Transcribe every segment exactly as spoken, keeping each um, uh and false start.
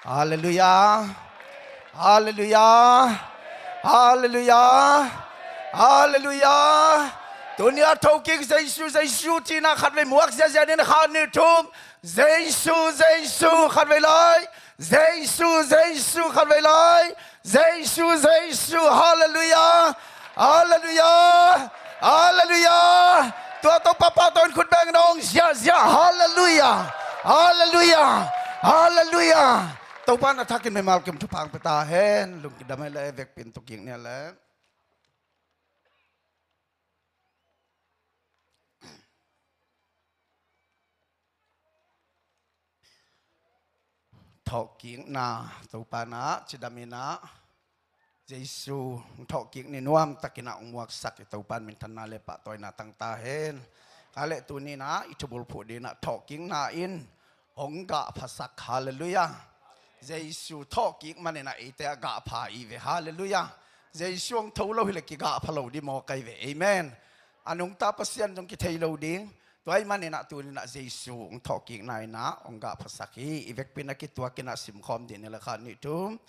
Halleluiah. Halleluiah. Halleluiah. Halleluiah. Tuni a thokik Jesu, Jesu cihna khatvei muak ziahziah ni, khat nih thum. Jesu, Jesu khatvei lai. Jesu, Jesu khatvei lai. Jesu, Jesu, halleluiah. Halleluiah. Halleluiah. Tua Topa pahtawi in khut beng dong ziahziah. Halleluiah. Halleluiah. Halleluiah. Topa in a thakin mimal kim thupha hong pia ta hen. Lungdam hi leh vekpi in thokik ni leh. Thawhkikna, Topa in a cidam in a Jesu thawhkik ni nuamtak in a hong muaksak i Topa in minthanna leh pahtawina tang ta hen. Ka leh tuni in a i thubulphuh ding in a thawhkikna in hong gahphasak. Halleluiah. Jesu thawhkik man in a eite a gahpha i ve. Halleluiah. Jesu hong tho lo hi leh kigahpha lo ding maw kai ve. Amen. A nungta Pasian zong kithei lo ding. Tua ahih man in a tuni in a Jesu hong thawhkikna in a hong gahphasak hi. I vekpi in a kituak in a simkhawm ding ni leh khat nih thum.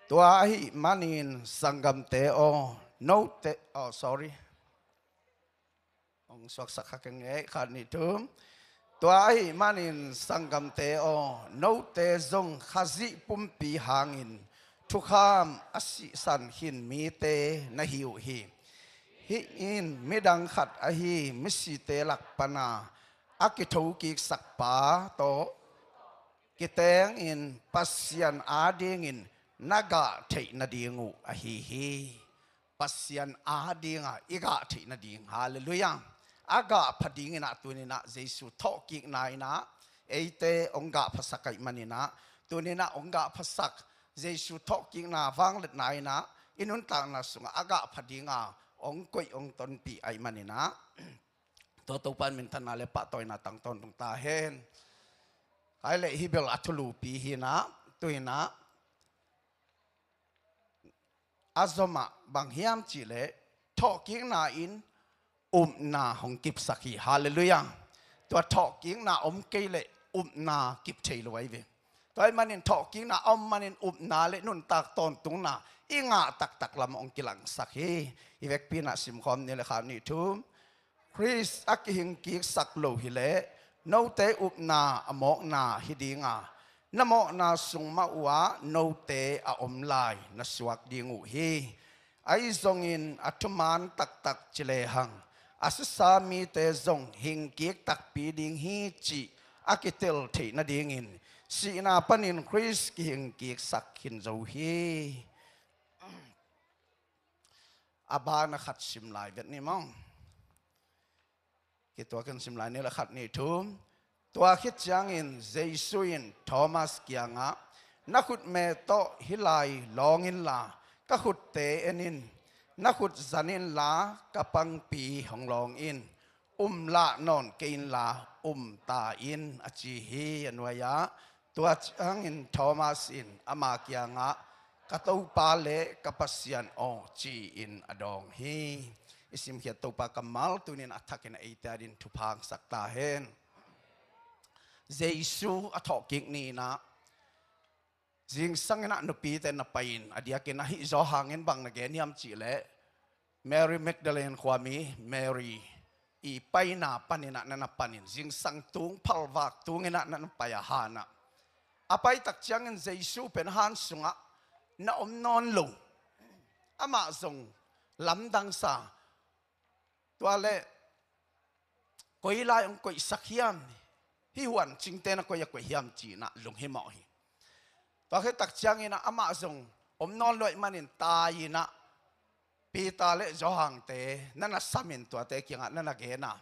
Tua ahih man in sanggamte aw, note, oh, sorry. Hong suaksak kha keng ei, khat nih thum. Tua ahih man in sanggamte aw, note zong Khazih pumpi hangin thukham a sihsan khin mite na hi uh hi. Hih in midang khat ahi misite lak pan a a kithokiksak pa tawh kiteng in Pasian adingin na gah theih nading uh ahi hi. Pasian ading a i gah theih nading. Halleluiah. A gahpha ding in a tuni in a Jesu thawhkikna in a eite hong gahphasak ahih man in a tuni in a hong gahphasak Jesu thawhkikna vangliatna in a i nuntakna sungah a gahpha ding a hong koih hong tonpih ahih man in a tua Topa in minthanna leh pahtawina tang tawntung ta hen. Ka leh hih bel a thulupi hi in a, tu in a a zom ah bang hiam cih leh thawhkikna in upna hong kipsak hi. Halleluiah. Tua thawhkikna om kei leh upna kip thei lo ahi ve. Tua ahih man in thawhkikna a om man in upna leh nuntak tawntungna i ngah taktak lam hong kilangsak hi. I vekpi in a simkhawm ni leh khat nih thum. Khrist a kihingkiksak lo hi leh note upna a mawkna hi ding a, na mawkna sung mah uh ah note a om lai na suak ding uh hi. Ahi zongin a thuman taktak ci lehang a sisa mite zong hingkik takpi ding hi cih a kitel theih nadingin sihna panin Khrist kihingkiksak khin zo hi. A ban a khat sim lai vet ni maw. Kituak in sim lai ni leh khat nih thum. Tua khit ciangin Jesu in Thomas kiangah, na khutme tawh hih lai lawng inla ka khutte en in. Na khut zan inla ka pangpi hong lawng in. Um lah nawn kei inla um ta in, a ci hi. A nuai-ah tua ciangin Thomas in ama kiangah, ka Topa leh ka Pasian aw, ci-in a dawng hi. I simkhiat Topa kammal tuni in a thakin a eite adingin thupha hong sak ta hen. Jesu a thawhkik ni in a zingsang in a nupite na pai in a diakin a hih Johan in bang na gen hiam cih leh Mary Magdalene khuami Mary i paina pan in a na na pan in zingsang tung phalvak tung in a na na pai a han ah a pai tak ciangin Jesu pen han sungah na om nawn lo. Amah zong lamdang sa. Tua leh koi lai hong koihsak hiam? Hih huan cingte na koi a koih hiam ci in a lunghimawh hi. Tua khit tak ciangin a amah zong om nawn lo ahih man in tai in a Peter leh Johan-te na na sam in tuate kiangah na na gen a,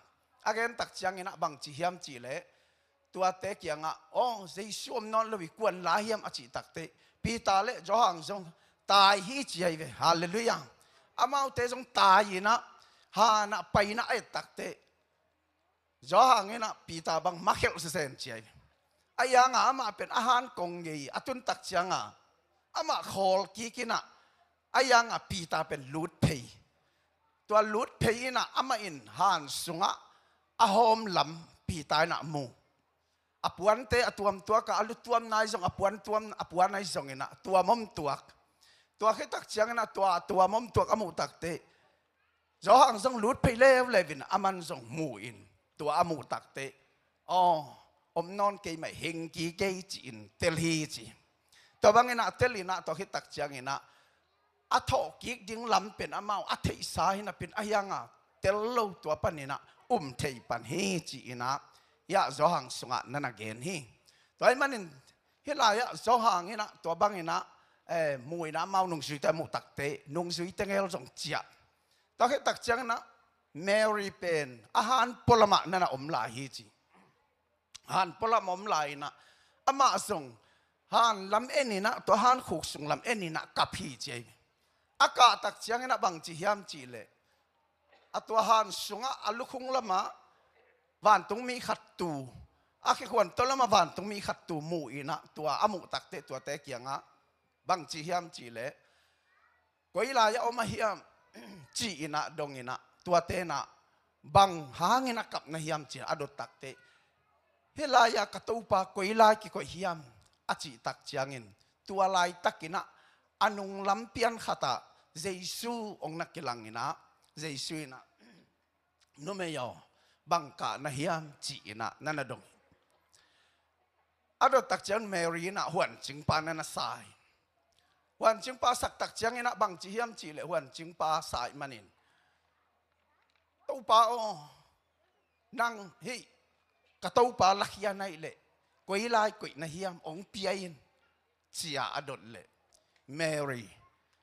a gen tak ciangin a bang ci hiam cih leh tuate kiangah, aw, Jesu om nawn lo hi, kua'n la hiam a cih takteh Peter leh Johan zong tai hi ci ahi ve. Halleluiah. Amaute zong tai in a han ah pai in a a et takteh Johan in a Peter bang makhelh sesen ci ahi ve. Ahi hang a amah pen a han kong ngei a tun tak ciang a amah khawl kik in a, ahi hang a Peter pen lut phei. Tua lut phei in a amah in han sungah a hawm lam Peter in a mu. a puante a tuam tuak a, a lu tuam nai zong a puan tuam, a puan nai zong inah tuam om tuak. Tua khit tak ciang inah tua tuam om tuak a muh tak teh Johan zong lut phei leuleu in a man zong mu in tua a muh tak teh, aw, om nawn kei mah hi, hing kik kei ci-in tel hi ci. Tua bang inah tel inah tua khit tak ciang inah a thawh kik ding lam pen amau a theihsa hi napi-in a hiang a tel lo tua pan inah um thei pan hi ci inah hiah Johan sungah na na gen hi. Tua ahih manin hih lai-ah Johan inah tua bang inah, eh, mu inah amau nungzuite a muh tak teh nungzuite ngel zong ciah. Tua khit tak ciang inah Mary pen a han pualamah na na om lai hi ci. Han pualamah om lai inah amah zong han lam en inah tua han khuk sung lam en inah kap hi ci ahi. A kah tak ciang inah bangci hiam cih leh a tua han sungah a lukhung lamah vantungmi khat tu, a khikhuan tawh lamah vantungmi khat tu mu inah tua a muh tak teh tuate kiangah bangci hiam cih leh koi lai-ah om a hiam ci inah dong inah tuate inah bang hang inah kap na hiam ci inah a dot tak teh hih lai-ah ka Topa koi lai kikoih hiam a cih tak ciang in tua laitak inah a nunglam pian khat ah Jesu hong na kilang inah Jesu inah numei aw, bang kah na hiam ci inah na na dong hi. A dot tak ciang Mary inah huancingpa na na sa hi. Huancingpa sak tak ciang inah bangci hiam cih leh huancingpa sa ahih manin Topa aw, nang hih ka Topa lakhia na hih leh koi lai koih na hiam hong pia in ci a a dot leh Mary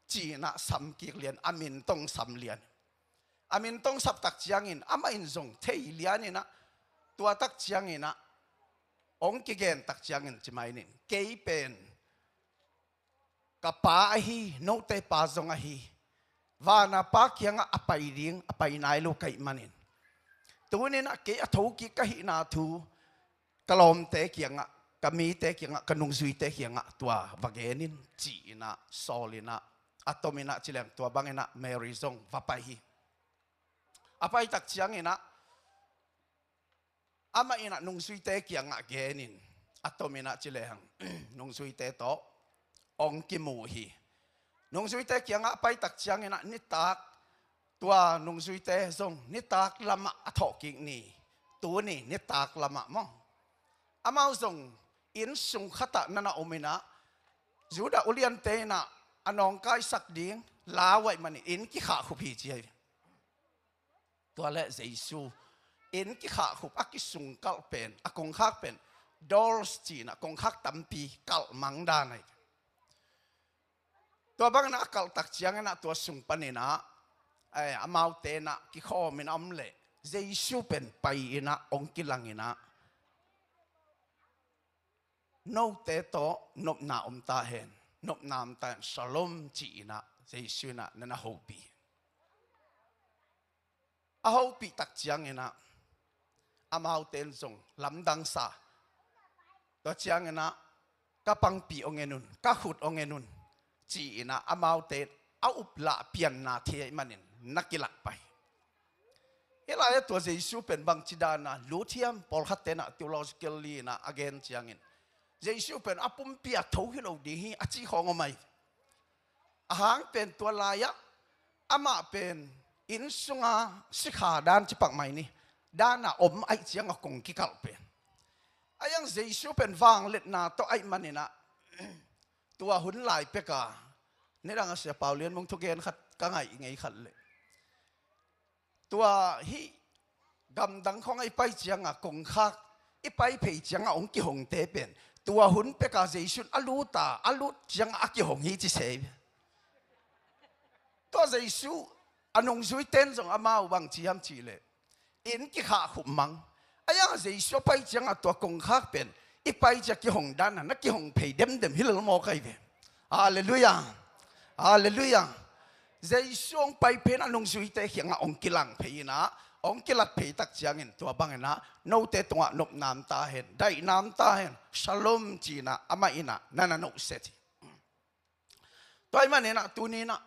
ci inah sam kik lian, a min tong sam lian. A min tong sap tak ciang in amah in zong thei lian inah tua tak ciang inah hong kigen tak ciang in ci mai ning, kei pen ka Pa ahi, note Pa zong ahi, van a Pa kiangah a pai ding a pai nai lo ka hih manin tuni inah kei a thokik ka hihna thu ka lawmte kiangah, ka mite kiangah, ka nungzuite kiangah tua va gen in ci inah sawl inah a tom inah ci leng tua bang inah Mary zong va pai hi. A pai tak ciang inah amah inah nungzuite kiangah gen in a tom inah ci lehang nungzuite tawh hong kimu hi. Nungzuite kiangah a pai tak ciang inah nitak tua nungzuite zong nitak lamah a thawhkik ni, tuni nitak lamah maw, amau zong inn sung khatah na na om inah Judah uliante inah a nawngkaisak ding lau ahih manin inn kikhahkhup hi ci ahi. Tua leh Jesu inn kikhahkhup a kisung kalh pen, a kongkhak pen doors ci inah kongkhak tampi kalh mang dan ahi. Tua bang inah a kalh tak ciang inah tua sung pan inah, eh, amaute inah kikhawm inah om leh Jesu pen pai inah hong kilang inah note tawh nopna om ta hen, nopna om ta hen, shalom ci inah Jesu inah na na hopih. A hopih tak ciang inah amaute in zong lamdang sa. Tua ciang inah ka pangpi hong en un, ka khut hong en un ci inah amaute in a uplah pianna thei ahih manin na kilak pai. Hih lai-ah tua Jesu pen bangci dan a lut hiam, pawlkhatte inah theologically inah a gen ciangin Jesu pen a pumpi a tho hi lo ding hi a ci khawng om ahi. A hang pen tua lai-ah amah pen inn sunga sikha dan ci pak mai ni, dan a om ahih ciang a kong kikalh pen. A hiang Jesu pen vangliatna tawh ahih manin ah tua hun lai pek a, nidang a Sia Pau Lian Mung thugen khat ka ngaih ngei khat leh, tua hih gamdang khawng a i pai ciang a kongkhak i pai phei ciang a hong kihongte pen tua hun pek a Jesu in a lut a, a lut ciang a a kihong hi ci se. Tua Jesu a nungzuite in zong amau bang ci hiam cih leh, inn kikhahkhup mang. A hiang a Jesu a pai ciang a tua kongkhak pen i pai ciang kihong dan a na kihong phei demdem hi lel maw kai ve. Halleluiah. Halleluiah. Jesu hong pai pen a nungzuite kiangah hong kilang phei in ah, hong kilat phei tak ciangin tua bangin ah note tungah nopna om ta hen, daihna om ta hen, shalom ci-in ah amah in ah na na nohset hi. Tua ahih manin ah tuni-in ah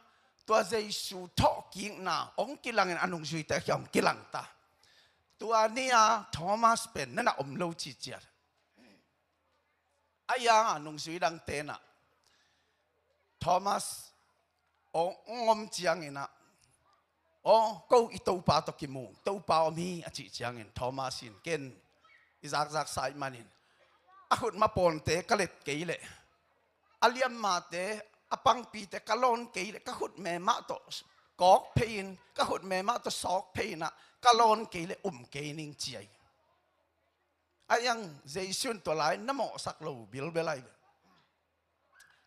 tua Jesu thawhkikna hong kilangin a nungzuite kiang hong kilang ta. Tua ni-a Thomas pen na na om lo ci ciat. A ianga nungzui dangte inah Thomas hong om cianginah, "Aw, ko i Topa tawh kimu, Topa om hi," a cih ciangin Thomas in, "Ken i zakzaksa ih manin a khutma pawnte ka let kei leh, a liammate, a pangpite ka lawn kei leh, ka khutme mah tawh kawk phei-in, ka khutme mah tawh sawk phei-inah ka lawn kei leh um kei ning," ci a hi. A iang Jesu in tua lai na mawhsak lo bilbel ahi ve.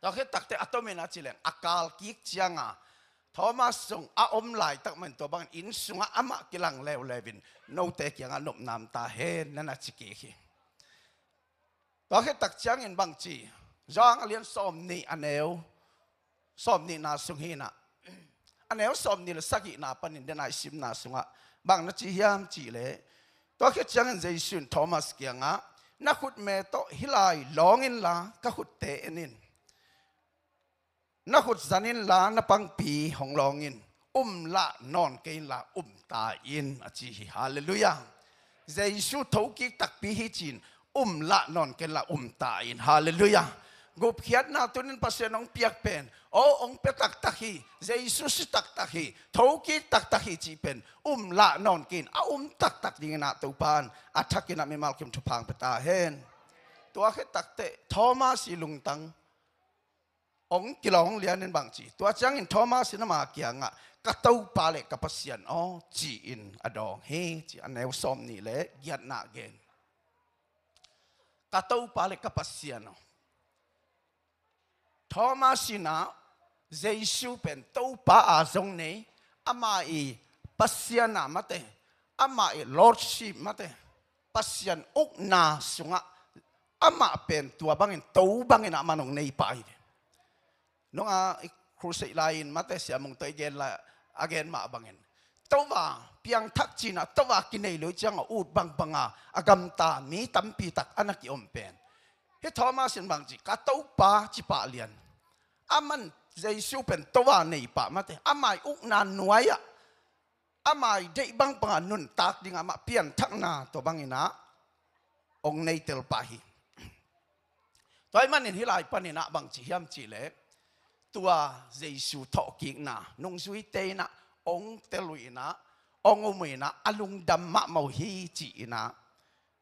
Tua khit takteh a tomin a ci leng a kal kik cianga Thomas zong a om laitak mahin tua bangin inn sungah amah kilang leuleu in, "Note kiangah nopna om ta hen," na na ci kik hi. Tua khit tak ciangin bang ci, Johan a lian sawmnih a neu sawmnihna sung hinah, a neu sawmnih le sagihna panin dena i simna sungah bang na ci hiam cih leh, tua khit ciangin Jesu in Thomas kiangah, "Na khutme tawh hih lai lawng inla ka khutte en in. Na khut zan inla na pangpi hong lawng in. Um lah nawn kei inla um ta in," a ci hi. Halleluiah. Jesu thokik takpi hi ci-in, "Um lah nawn kei inla um ta in." Halleluiah. Gupkhiatna tunin Pasian hong piak pen, aw, hong pia taktak hi. Jesu si taktak hi. Thokik taktak hi cih pen um lah nawn kei in, a um taktak dinginah Topa in a thakinah mimal kim thupha hong pia ta hen. Tua khit takteh Thomas i lungtang hong kilawng lianin bang ci. Tua ciangin Thomas in ama kiangah, "Ka Topa le ka Pasian aw," ci-in a dawng hi, ci a neu sawmnih le giatna gen. "Ka Topa le ka Pasian aw." Thomas inah Jesu pen Topa a zong nei, ama i Pasian a mate, ama i Lordship mate, Pasian ukna sungah amah pen tua bangin, to bangin amah nong nei pah hi ve. Nunga i crusade lai-in mate siamung tawh i gen lai, a gen mah bangin, Topa piangthak cinah, Topa kinei lo ih cianga ut bangbanga a gamta mi tampi tak a na kiom pen. Hih Thomas in bang ci, "Ka Topa," ci pah lian. Aman Jesu pen Topa nei pah mate, ama i ukna nuai-ah ama i deih bangbanga nuntak dingah amah pianthakna tua banginah hong neitel pah hi. Tua ih manin hih lai paninah bang ci hiam cih leh, tua Jesu thawhkikna nungzuite inah hong tel uh inah, hong um uh inah, a lungdam mahmah uh hi ci-inah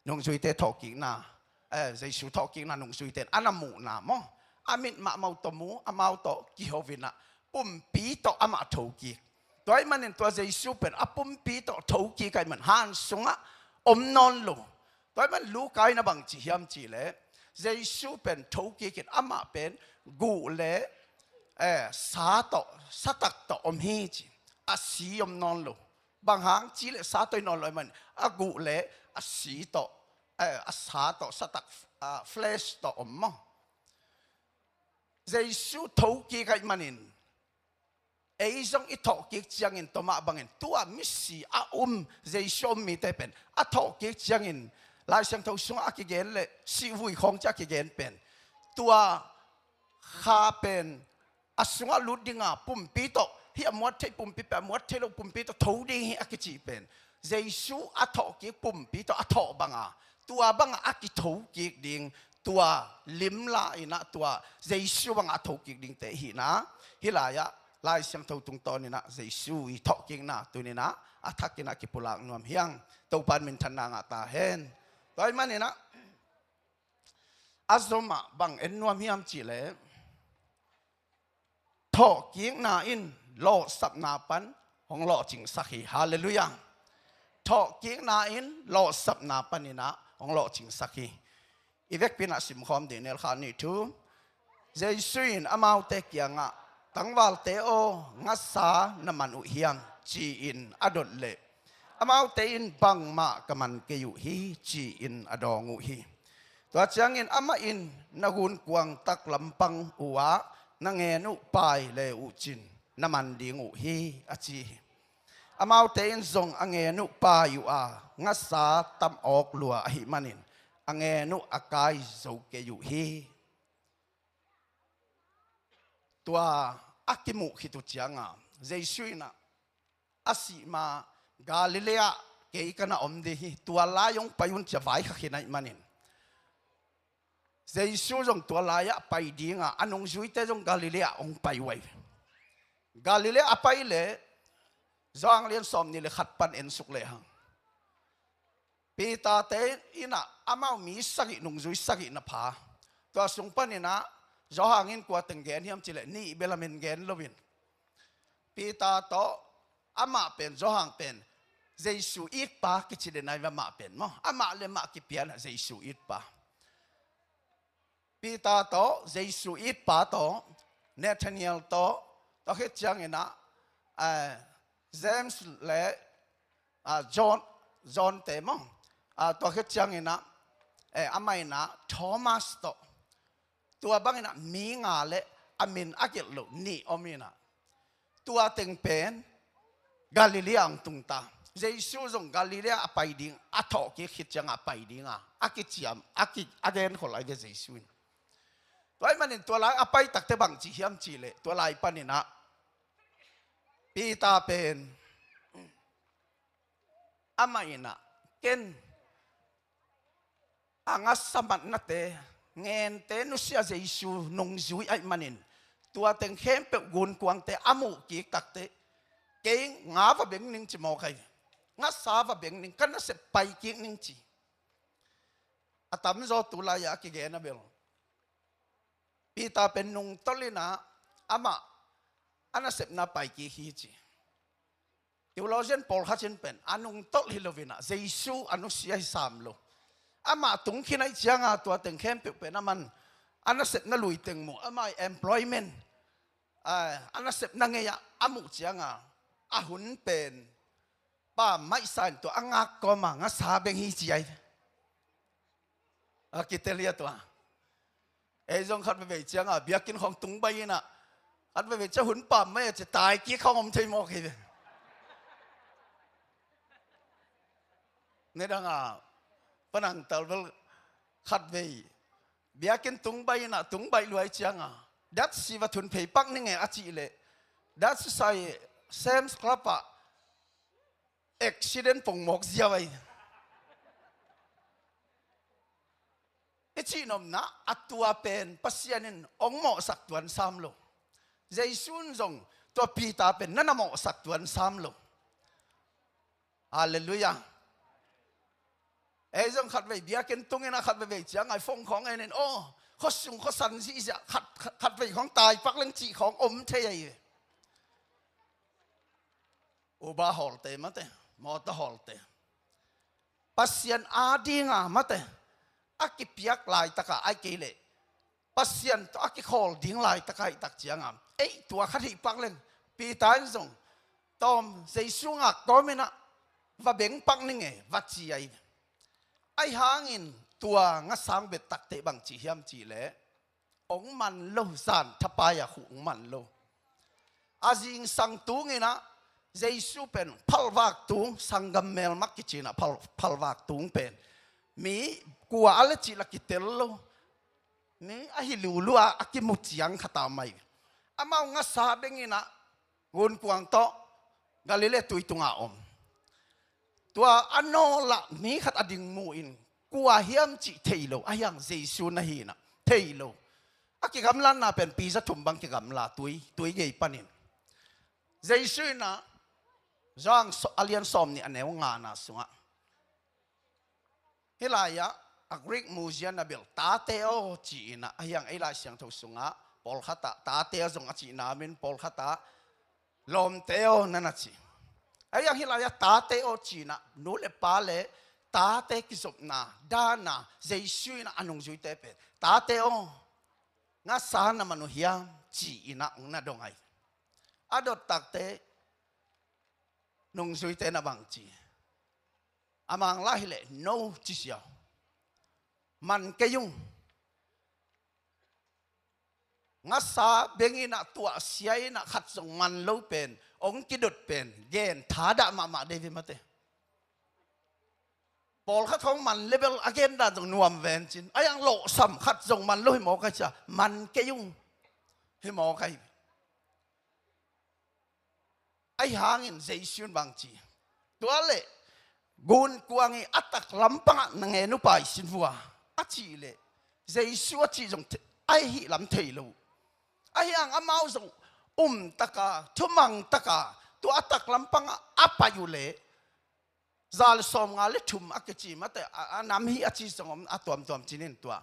nungzuite thawhkikna, eh, Jesu thawhkikna nungzuite in a na muhna maw, a mit mahmah uh tawh mu, amau tawh kiho inah pumpi tawh amah thokik. Tua ih manin tua Jesu pen a pumpi tawh thokik ahih man han sungah om nawn lo. Tua ih man Luka in a bang ci hiam cih leh, Jesu pen thokik in, amah pen guh le, eh, sa tawh, satak tawh om hi ci. A si om nawn lo. Bang hang cih leh sa tawh hi nawn lo ih man, a guh le a si tawh, eh, a sa tawh, satak, ah, flesh tawh om maw. Jesu thokik ahih manin, ei zong i thawhkik ciangin tua mah bangin, tua misi a um, Jesu a um mite pen a thawhkik ciangin, Lai Siangtho sungah a kigen le sihvui khawng ci a kigen pen, tua kha pen a sungah lut dinga pumpi tawh, hih a muat theih pumpi pen a muat theih lo pumpi tawh tho ding hi a kicih pen, Jesu a thawhkik pumpi tawh a thawh banga, tua banga a kithokik ding, tua limla inah tua Jesu banga a thokik dingte ihina, hih lai-ah Lai Siangtho tungtawn inah Jesu i thawhkikna tuninah a thakinah kipulak nuam hi hang. Topa in minthanna ngah ta hen. Tua ih maninah a zomah bang en nuam hiam cih leh, thawhkikna in lawhsapna pan hong lawhcingsak hi. Halleluiah. Thawhkikna in lawhsapna paninah hong lawhcingsak hi. I vekpi inah simkhawm ding, nel khat nih thu. Jesu in amaute kiangah, "Tangvalte aw, ngasa na man uh hiam?" ci-in a dot leh, amaute in, "Bangmah ka man kei uh hi," ci-in a dawng uh hi. Tua ciangin amah in, "Na gunkuang tak lampang uhah na ngen uh pai le uh cin, na man ding uh hi," a ci hi. Amaute in zong a ngen uh pai uh a, ngasa tam awk lua ahih manin a ngen uh a kai zo kei uh hi. Tua a kimuh khit uh cianga Jesu inah, "A sih ma Galilee ah kei ka na om ding hi, tua lai hong pai un," ci a vaikhak hi na ih manin, Jesu zong tua lai-ah pai dinga, a nungzuite zong Galilee ah hong pai uh ahi. Galilee a pai leh, Johan lian sawmnih le khat pan ensuk lehang, Peter-te in ah amau mi sagih, nungzui sagih na pha. Tua sung panin ah Johan in kua teng gen hiam cih leh nih bel a min gen loin, Peter tawh, amah pen, Johan pen, Jesu itpa kici den ahi ve, amah pen maw. Amah le amah kipian ah Jesu itpa. Peter tawh, Jesu itpa tawh, Nathanael tawh, tua khit ciangin ah, eh, James le, ah, John, John-te maw. Ah, tua khit ciangin ah, eh, amah in ah Thomas tawh. Tua bangin ah mi nga le a min a gelh lo nih om in ah, tua teng pen Galilee ah hong tungta. Jesu zong Galilee ah a pai ding, a thawhkik khit ciangah a pai dinga, a kiciam, a ki, a genkhol ahi ve Jesu in. Tua ahih manin tua lai a pai takteh bang ci hiam cih leh, tua lai panin ah Peter pen, amah in ah, ken a ngasa matnate, ngente nusia Jesu nungzui ahih manin, tua teng khempeuh gunkuangte a muhkik takteh, kei nga va beng ning ci mawk ahi ve. Ngasa va beng ning, ka nasep paikik ning ci. A tamzaw tu lai-ah a kigen a bel, Peter pen nungtolh in ah amah a nasepna paikik hi ci. Theologian pawlkhat in pen a nungtolh hi lo in ah, Jesu a nusia hi sam lo. Amah tung khin ahih cianga tua teng khempeuh pen aman a nasepna lui teng mu, amah employment, a, a nasepna ngei-ah a muh cianga, a hun pen pammaih sa in tua a ngak kawma ngasa beng hi ci ahi. A kitel hi a tua. Ei zong khat veivei cianga biakinn khawng tung baih in ah, khat veivei ciang hun pammaih a ci, taikik khawng om thei mawk hi ve. Nidanga panang tal bel khat vei biakinn tung baih in ah, tung baih luai cianga, datsi va thun phei pak ning e a cih leh, datsi sai Sam's Club ah accident pongmawk ziau ahi. I cihnopna, a tua pen Pasian in hong mawhsak tuan sam lo. Jesu in zong tua Peter pen na na mawhsak tuan sam lo. Halleluiah. Ei zong khat vei biakinn tung in ah khat veivei ciang a phone khawng en in, aw, khuasung khuasan zihziah, khat, khat, khat vei khawng taipak leng cih khawng om thei ahi ve. Uber hawlte mate, mawtaw hawlte, Pasian adinga mate, a kipiak laitaka ahih kei leh Pasian tawh a kikhawl ding laitaka ahih tak cianga, ei, tua khat hih pak leng, Peter in zong, tawm, Jesu ngak kawm in ah, va beng pak ning e, va ci ahi. Ahi hangin tua ngasa hong bet takteh bang ci hiam cih leh, hong man lo, zan thapai-a khuh hong man lo. A zingsang tung in ah, Jesu pen phalvak tung, sanggam melmak kici in ah, phal, phalvak tung pen mi kua a le cih la kitel lo. Mi ahi lulu a, a kimu ciang khat a om ahi. Amau ngasa beng in ah, gunkuang tawh Galilee tui tungah om. Tua a nawlah mi khat a ding mu in, kua hiam cih thei lo, ahi hang Jesu na hi in ah thei lo. A kigamlatna pen pi za thum bang kigamla, tui, tui gei panin. Jesu in ah, Johan so, a lian sawmnih a neu ngana sungah, hih lai-ah, a Greek mu zia na bel, tate aw ci in ah, ahi hang ei Lai Siangtho sungah pawlkhat ah tate aw zong a cihna om in, pawlkhat ah lawmte aw na na ci. Ahi hang hih lai-ah tate aw ci in ah, nu le pa le tate kizopna, dahna, Jesu in ah a nungzuite pen, tate aw, ngasa na man uh hiam ci in ah hong na dong ahi. A dot takteh nungzuite na bang ci? A Manglai hileh no ci siau. Man kei ung. Ngasa beng in ah, tuahsia in ah, khat zong man lo pen, hong kidot pen, gen thadah mahmah dei ve mate. Pawlkhat khawng man le bel a gen dan zong nuam ven cin. Ahi hang lawhsam, khat zong man lo hi mawk ahi cia, man kei ung. Hi mawk ahi. Ahi hangin Jesu in bang ci? Tua leh gunkuang i a taklam pangah na ngen uh pai sin vua, a cih leh, Jesu a cih zong the- ahi lam thei lo. Ahi hang amau zong umtaka, thumangtaka, tua a taklam pangah a pai uh leh, za le sawmnga le thum a kici mate, a, a nam hi a ci zong om, a tuamtuam cinin tua.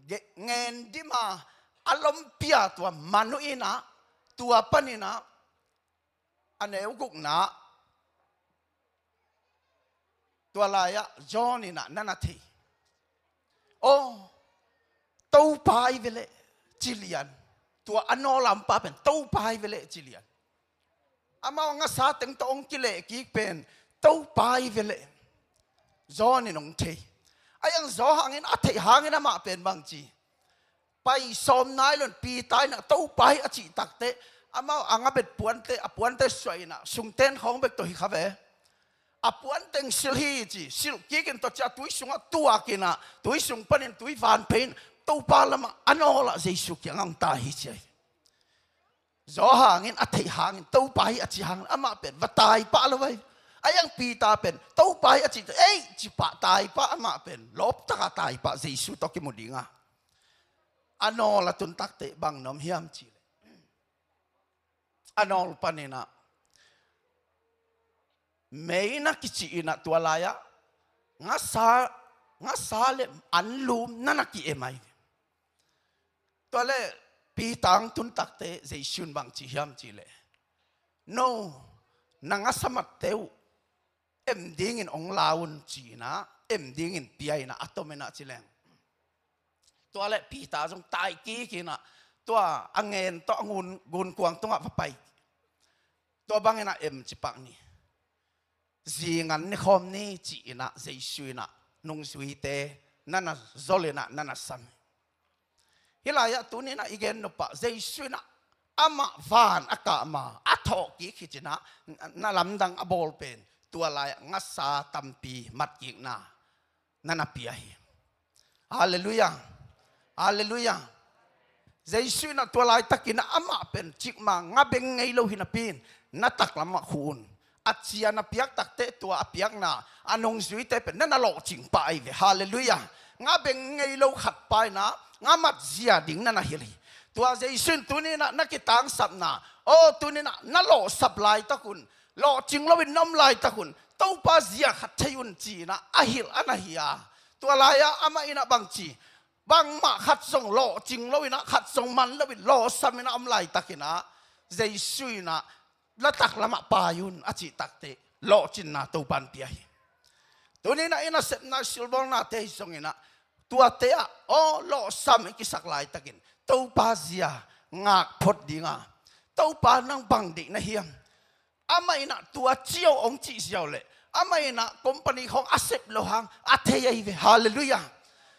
Ge- ngen dima a lompia tua man uh inah, tua paninah, a neu gukna, tua lai-ah John inah na na thei. Aw, Topa hi ve leh ci lian. Tua a nawl a ompa pen Topa hi ve leh ci lian. Amau ngasa teng tawh hong kileh kik pen Topa hi ve leh John in hong thei. Ahi hang John hangin a theih hangin amah pen bang ci, pai sawm nai lo-in Peter inah Topa hi a cih takteh, amau a ngabet puante, a puante suah inah sungten khawng bek tawh hi kha ve. A puan teng silh hi ci, silh kikin tua ciah tui sungah tuak inah, tui sung panin tui van phei in Topa lamah a nawlah Jesu kiangah hong tai hi ci ahi. John hangin a theih hangin Topa hi a cih hangin amah pen va tai pah lo ahi. Ahi hang Peter pen Topa hi a cih, ei, ci pah tai pah, amah pen lawptaka tai pah, Jesu tawh kimu dinga. A nawl a tun takteh bang na om hiam cih leh, a nawl paninah meina kici inah tua lai-ah ngasa, ngasa le anlum na na ki-em ahi. Tua leh Peter hong tun takteh Jesu in bang ci hiam cih leh, no, na ngasa matte uh em dingin hong la un ci inah, em dingin pia inah a tom inah ci leng, tua leh Peter zong tai kik inah tua a ngen tawh a ngun, gunkuang tungah va pai. Tua bang inah em ci pak ni, zingan ni khawm ni ci inah Jesu inah nungzuite na na zol inah na na sam hi. Hih lai-ah tuni inah i gen nop ah Jesu inah amah van a kah ma a thawh kik hi ci inah, na lamdang a bawl pen tua lai-ah ngasa tampi matkikna na na pia hi. Halleluiah. Halleluiah. Jesu inah tua laitakin amah pen cikmah ngabeng ngei lo hi napi-in na taklamah khuh un. A cian a piak takteh tua a piakna a nungzuite pen na na lawhcing pah ahi ve. Halleluiah. Ngabeng ngei lo khat pa inah ngamat zia ding na na hilh hi. Tua Jesu in tuni inah na kitangsapna, aw, tuni inah na lawhsap laitak un, lawhcing loin na om laitak un, Topa zia khat thei un ci inah a hilh a na hi a. Tua lai-ah amah inah bang ci, bangmah khat zong lawhcing lo inah, khat zong man loin lawhsam inah om laitakin ah Jesu inah na taklamah pai un a cih takteh lawhcinna Topa in pia hi. Tuni inah i nasepna, silbawlnate hi zong inah tuate ah, aw, lawhsam i kisak laitakin Topa zia ngak phot dinga, Topa nang bang deih na hiam? Amah inah tua ci o hong cih ziau leh amah inah company khawng a sep loh hang a thei ahi ve. Halleluiah.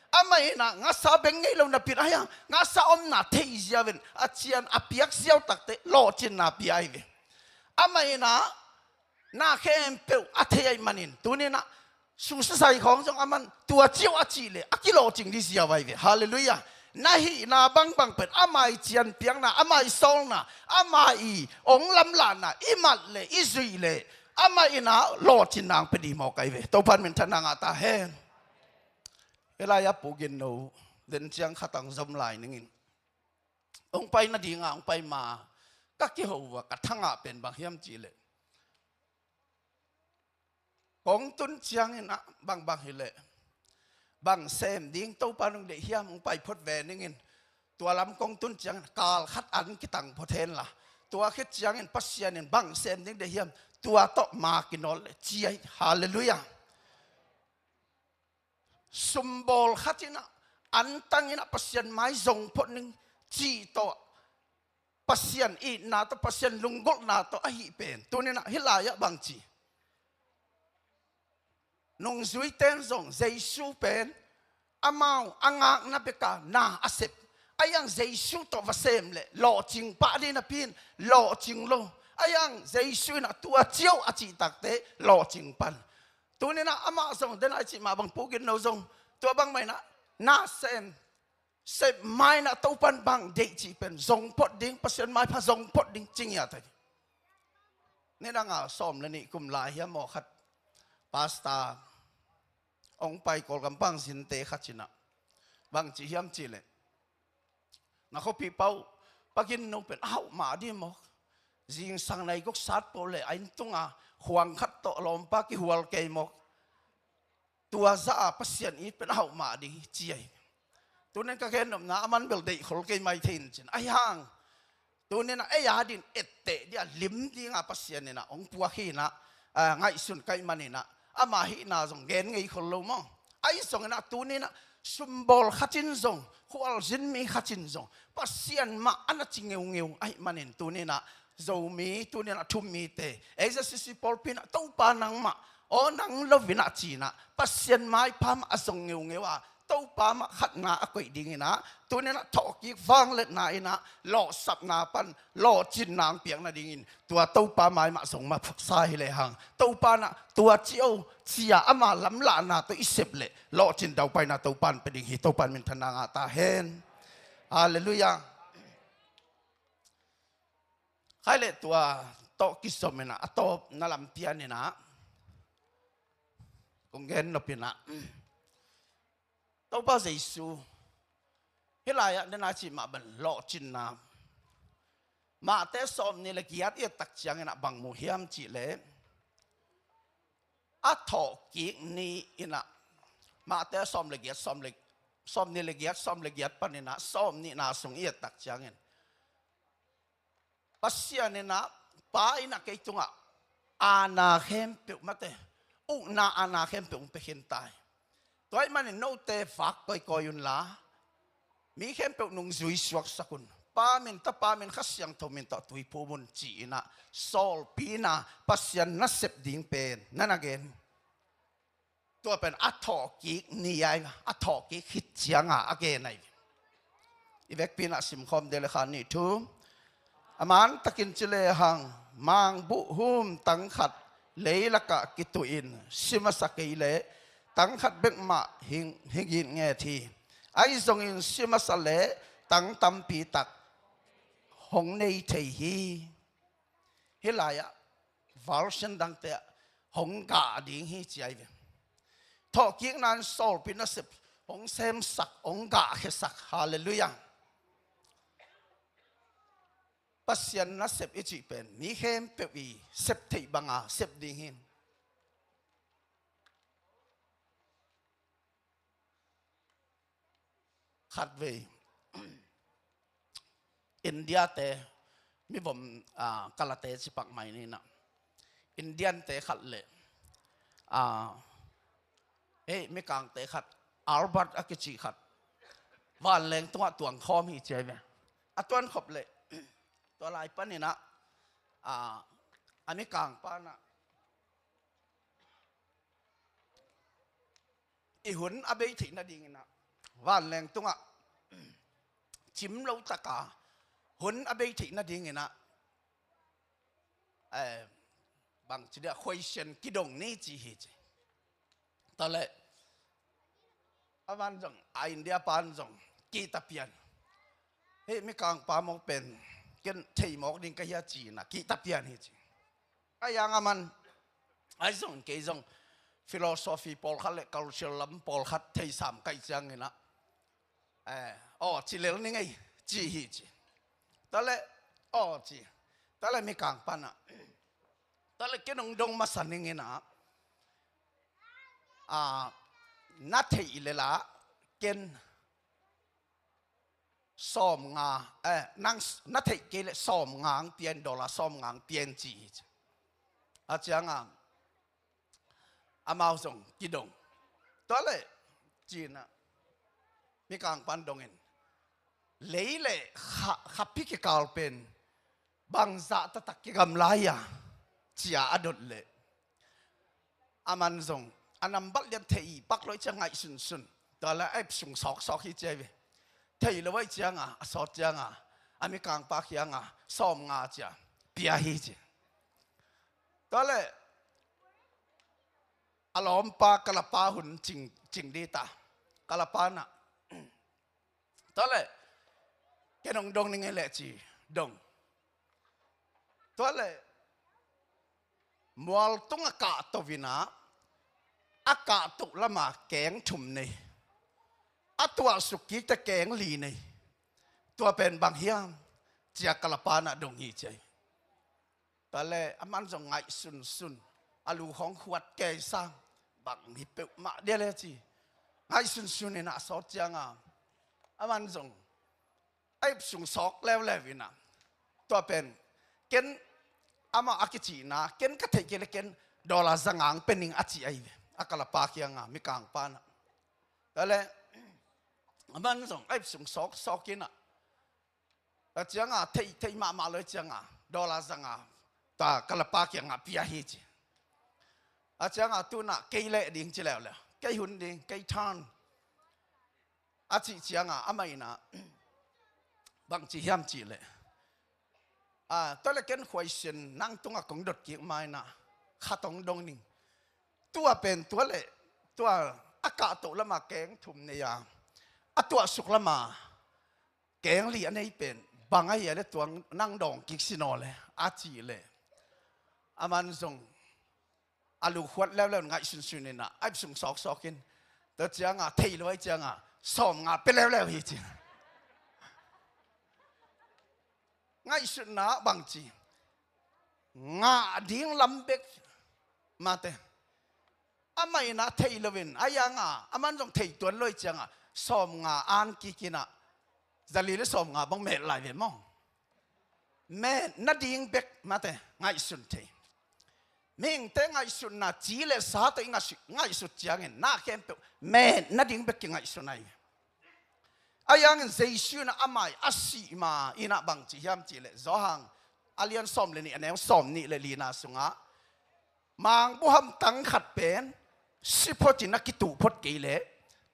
Amah inah ngasa beng ngei lo napi-in ahi hang ngasa omna thei ziau in a cian a piak ziau takteh lawhcinna pia ahi ve. Amah inah na khempeuh a thei ahih manin tuni inah suse sai khawng zong aman tua ci o a cih leh a kilawhcing ding ziau ahi ve. Halleluiah. Na hihna bangbang pen ama' cianpiakna, ama' sawlna, ama' hong lamlahna i mat leh i zuih leh amah inah lawhcinna hong pia ding mawk ahi ve. Topa in minthanna ngah ta hen. Hih lai-ah Pu Gin No den ciang khat hong zom lai ning in, hong pai nadinga hong pai ma ka kiho uh a, ka thangah pen bang hiam cih leh, kong tun ciangin ah bangbang hi leh bang sem ding Topa nong deih hiam, hong pai phot ve ning in. Tua lam kong tun ciangin kal khat an kitang phot hen la, tua khit ciangin Pasian in bang sem ding deih hiam, tua tawh ma kinawl leh ci ahi. Halleluiah. Sumbawl khat inah antang inah Pasian mai zong phot ning cih tawh, Pasian itna tawh, Pasian lunggulhna tawh ahih pen tuni inah hih lai-ah bang ci, nungzuite in zong Jesu pen amau a ngakna bek a na a sep. Ahi hang Jesu tawh va sem leh lawhcing pah ding napi-in lawhcing lo. Ahi hang Jesu inah tua ci o a cih takteh lawhcing pan. Tuni inah amah zong den a i cih mah bang Pu Gin No zong tua bangmah inah na sem, sep ma inah Topa in bang deih cih pen zong phot ding, Pasian maipha zong phot ding ci ngiat ahi. Nidanga sawm le nih kum lai hiam maw khat, pastor hong pai Kawlgam pang zinte khat inah Bang ci hiam cih leh, na khuapi pau, pa ginnu pen a hauh mah ding mawk. Zingsang nai guk sat peuh leh a inn tunga khuang khat tawh lawmpa kihual kei mawk. Tua zah a Pasian it pen a hauh mah ding hi ci ahi. Tunin ka gen nopna, aman bel deih khol kei mai thei in cin. Ahi hang tuninah ei a din etteh dia lim dinga Pasian inah hong puak hinah, ah, ngaihsun ka hih maninah ama hihna zong gen ngei khol lo maw? Ahi zonginah tuninah sumbawl khatin zong, khualzin mi khatin zong Pasian mah a na ci ngeungeu ahih manin tuninah Zomi, tuninah thu-um mite, Asia C C pawlpi inah Topa nangmah, aw nang loinah cinah Pasian maipha mah a zong ngeungeu a, Topa mah khatna a koih dinginah tuninah thawhkik vangliatna inah lawhsapna pan lawhcinna hong piak nadingin tua Topa mai mah zong masa hi lehang, Topa nah tua ci o cia ama lamlahna tawh i sep leh lawhcin daupaina Topa in pia ding hi. Topa in minthanna ngah ta hen. Halleluiah. Khai leh tua tawh kizom inah a tawpna lam pian inah kong gen nop inah, Topa Jesu hih lai-ah na na cih mah bang lawhcinna, Mate sawmnih le giat i et tak cianginah bang mu hiam cih leh, a thawhkik ni inah, Mate sawm le giat, sawm le, sawmnih le giat, sawm le giat paninah sawmnihna sung i et tak ciangin Pasian inah, Pa inah kei tungah aana khempeuh mate, ukna aana khempeuh hong pia khin ta hi. Tua ahih manin note vak kawikawi unla, mi khempeuh nungzui suaksak un. Pa min, Tapa min, Kha Siangtho min tawh tui phum un ci inah sawlpi inah Pasian nasep ding pen na na gen. Tua pen a thawhkik ni a, a thawhkik khit cianga a gen ahi. I vekpi inah simkhawm dih le khan ni thu. A man takin ci lehang, mangbuh hum tang khat leilakah kituhin si masa kei leh tang khat bek mah hing, hing nget hi. Ahi zongin si masa leh tang tampi tak hong nei thei hi. Hih lai-ah version dangte ah hong gah ding hi ci ahi ve. Thawhkikna in sawlpi nasep hong semsak, hong gahkhiasak. Halleluiah. Pasian nasep i cih pen mi khempeuh i sep theih banga sep ding hi. Khatvei India-te, mivom, ah, kalate cipak mai ninah, Indian-te khat le, ah, hei, mikangte khat, Albert a kici khat, vanleng tungah tuangkhawm hi ci ahi ve. A tuankhop le tua lai paninah, ah, a mikangpa nah i hun a bei theih nadinginah vanleng tungah cim lo taka hun a bei theih nadinginah, eh, bang ci dia, khuaisian kidong ni ci hi ci. Tua leh a van zong, a India pan zong kihta pian. Hei, mikangpa mawk pen ken thei mawk ding ka hia ci inah kihta pian hi ci. Ahi hang a man, ahi zong kei zong philosophy pawlkhat le cultural lam pawlkhat theisam ka hih cianginah, eh, aw ci lel ni ngei ci hi ci. Tua leh aw ci. Tua leh mikangpa nah, tua leh ken hong dong masa ninginah, ah, na theih leh lah ken sawmnga, eh, nang s-, na theih kei leh sawmnga ang pian, dollar sawmnga ang pian ci hi ci. A cianga amau zong kidong. Tua leh cinah mikangpan dongin, lei le kha, khapi kikal pen bangzah taktak kigamla hia cia a dot leh, a man zong a nambat lian thei pak lo i cia ngaihsunsun. Tua leh a ep sung sawksawk hi ci ahi ve. Thei lo a i cianga a sawt cianga a mikangpa kianga sawmnga cia pia hi ci. Tua leh a lawmpa kalapa hun cing, cing dita, kalapa nah, tua leh ken hong dong ni ngei leh ci, dong. Tua leh mual tung a kahto inah, a kahto lama keng thum nei. a tuahsuk kik teh keng li nei. Tua pen bang hiam? Ci-a ka lapa in ah dong hi ci ahi. Tua leh aman zong ngaihsunsun, a lu khawng khuat kei sang, bang hi peuhmah dia leh ci. Ngaihsunsun in ah a sawt ciang a, aman zong a ip sung sawk leuleu in ah, tua pen, ken, amah a kicihna, ken ka theih kei leh ken dollar za nga hong pia ning a ci ahi ve, a ka lapa kiang a, mikang pa in ah. Tua leh aman zong a ip sung sawk sawk in ah, tua ciang a, thei, thei mahmah lo hi ciang a, dollar za nga, tua ka lapa kiang a pia hi ci. A ciang a, tu-in ah kei leh ding ci leuleu, kei hun ding, kei turn a cih ciang a, amah in ah bang ci hiam cih leh, a, tua leh ken khuaisian nang tungah kong dot kik ma in ah, khat hong dong ning. Tua pen tua leh, tua a kahto lam a keng thum nei a, a tuahsuk lam a keng li a nei pen bang ahia leh tua nang dawng kik sin aw leh a cih leh, aman zong a lu khuat leuleu in ngaihsunsun in ah a ip sung sawksawk in, tua ciang a thei lo ahih ciang a sawmnga pia leuleu hi ci. Ngaihsutna ah bang ci, ngah ding lam bek, mate. Amah in ah thei lo in, a yang a, aman zong thei tuan lo ahih ciang a, sawmnga an kik in ah, zali leh sawmnga bang met lai ve maw. Met nading bek, mate, ngaihsun thei. Mihingte ngaihsutna, ci leh sa tawh i ngaihsut, ngaihsut ciangin, na khempeuh met nading bek kingaihsun ahi. A yang in Jesu in ah a mai a sih ma in ah bang ci hiam cih leh, Johan a lian sawm leh nih, a neu sawmnih leh lina sungah, mangbuham tang khat pen si phot in a kituh phot kei leh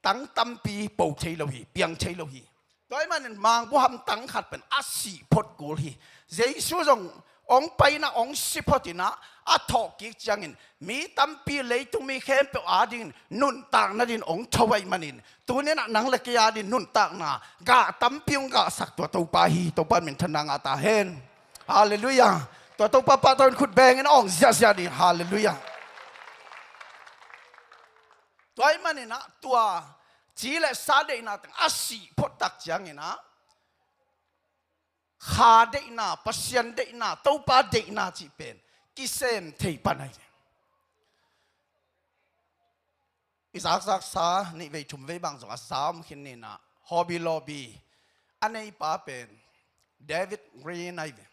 tang tampi po thei lo hi, piang thei lo hi. Tua ahih manin mangbuham tang khat pen a sih phot kul hi. Jesu zong hong pai in ah hong si phot in ah a thawh kik ciangin mi tampi, leitung mi khempeuh adingin nuntak nadingin hong tho ahih manin, tuni in ah nang leh kei adingin nuntakna gah tampi hong gahsak tua Topa hi. Topa in minthanna ngah ta hen. Halleluiah. Tua Topa pahtawi in khut beng in a awng ziahziah ding. Halleluiah. Tua ahih manin ah tua ci leh sa deihna teng a sih phot tak ciangin ah, kha deihna, Pasian deihna, Topa deihna cih pen kisem thei pan ahi. I zakzaksa nih vei thum vei bang zong a za om khin ni in ah, Hobby Lobby a neipa pen David Green ahi ve.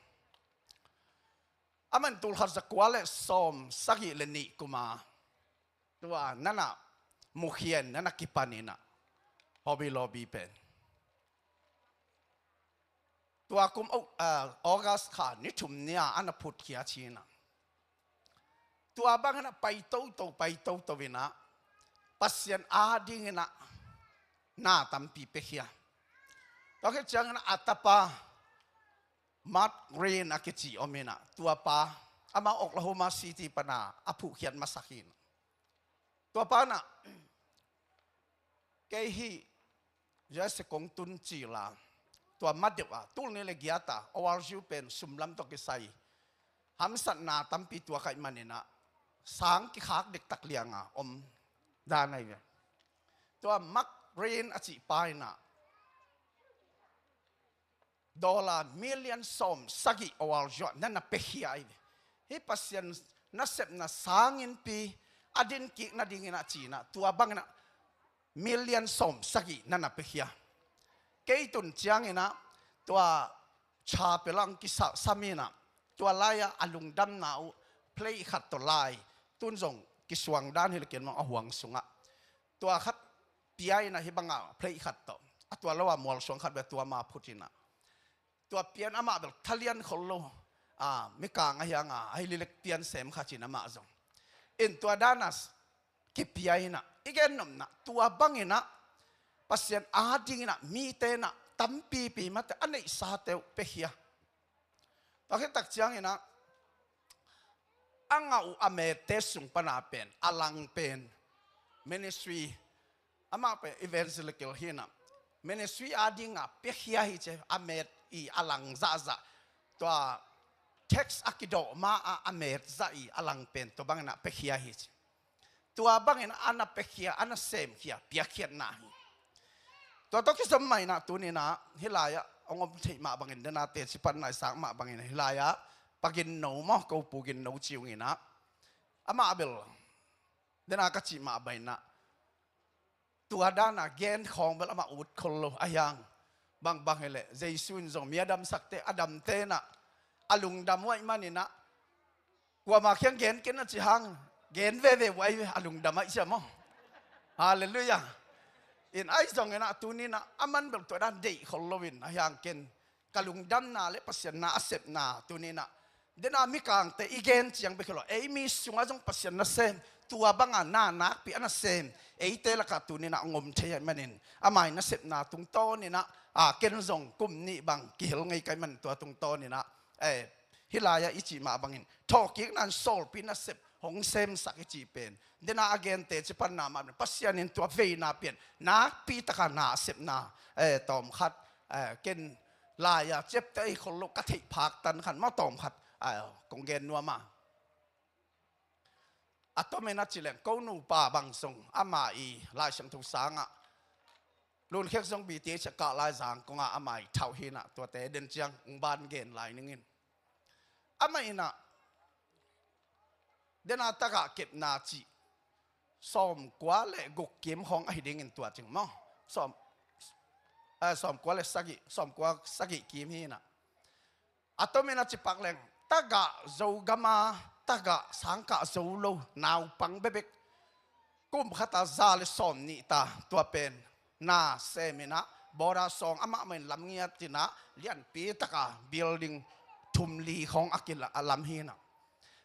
Aman tul khat za kua leh sawm sagih leh nih kum a, tua nana mukhian, nana kipan in ah, Hobby Lobby pen. Tua kum, oh, ah, August kha ni thum ni-a ana phutkhia ci in ah, tua bang in ah pai toto, pai toto in ah, Pasian adingin ah na tampi piakhia. Tua khit ciangin ah a tapa Mark Green a kici om in ah, tua pa, amah Oklahoma City pan a a phuhkhiat masak hi in ah, tua pa in ah, kei hih U S A kong tun cil a, tua ma deuh a, tul nih leh giat a, O R U pen sum lam tawh kisai hamsatna tampi tuak ahih manin ah, sang kikhak diktak liang a om dan ahi ve. Tua Mark Green a cih pa in ah, dollar million sawm sagih O R U ah nana piakhia ahi ve. Hih Pasian nasepna sangin pi a din kik nadingin ah ci in ah, tua bang in ah million sawm sagih nana piakhia. Kei tun ciangin ah tua chapel ah hong kisam in ah, tua lai-ah a lungdamna uh plate khat tawh lai, tun zong kisuang dan hi leh ken mah a huang sungah, tua khat pia in ah, hih bang a plate khat tawh, a tua lo a mualsuang khat bek tua ma phut in ah, tua pia in amah bel thalian khol lo, a, mikang ahi hang a, a hi lilek pian sem kha ci in amah zong in tua dan a kipia in ah, i gen nopna, tua bang in ah Pasian adingin ah mite in ah tampipi, mate, a neihsate uh piakhia. Tua khit tak ciangin ah, a ngah uh a mette sung pan a pen, a lang pen, ministry, amah pen evangelical hi in ah, ministry ading a piakhia hi ci, a met i a lang zahzah, tua tax a kidawh ma a a met zah i a lang pen, tua bang in ah piakhia hi ci. Tua bang in ah ana piakhia, ana semkhia, piakkhiatna hi. Tua tawh kizom mah inah tuni inah hih lai-ah hong om theih mah bangin dena teci panna i sang mah bangin hih lai-ah Pa Ginno maw, ko Pu Ginno ci ung inah, amah bel dena ka cih mah bang inah tua dana gen khawng bel amah ut khol lo a hiang. Bangbang hileh Jesu in zong mi a damsakte a damte inah a lungdam uh ahih man inah kuamah kiang gen ken a ci hang gen veve uh ahi ve, a lungdam ahih ciang maw. Halleluiah. In ahi zong inah tuni inah aman bel tua dan deih khol lo in a hiang ken ka lungdamna le Pasian na a sepna tuni inah dena mikangte i gen ciang bek hi lo, ei mi sungah zong Pasian nasem, tua banga na nakpi a nasem eite lakah tuni inah hong om thei ahih manin ama i nasepna tungtawn inah, a, ken zong kum nih bang kihel ngei ka hih man tua tungtawn inah, eh, hih lai-ah i cih mah bangin thawhkikna in sawlpi nasep hong semsak i cih pen dena a gen teci panna mah pen Pasian in tua veina pen nakpi taka na a sepna, eh, tawmkhat, eh, ken lai-a ciapteh ahi khol lo ka theih phak tan khan maw tawmkhat, eh, kong gen nuam a. A tomin a ci leng ko nupa bang zong ama i Lai Siangtho sangah lunkhek zong B T H a kah lai Zangkong ah ama i thauh hi inah tuate den ciang hong ban gen lai ning in. Amah inah dena tagah kepna cih sawmkua le guk kim khawng ahi dingin tua cing maw. Sawm, eh, sawmkua le sagih, sawmkua sagih kim hi inah. A tomin a cipak leng tagah Zogama tagah sangkah zo lo naupang bekbek kum khata za le sawm nih ta tua pen na sem inah border sawng amah mah in lam ngiat inah lianpi taka building thum li khawng a kila a lam hi inah.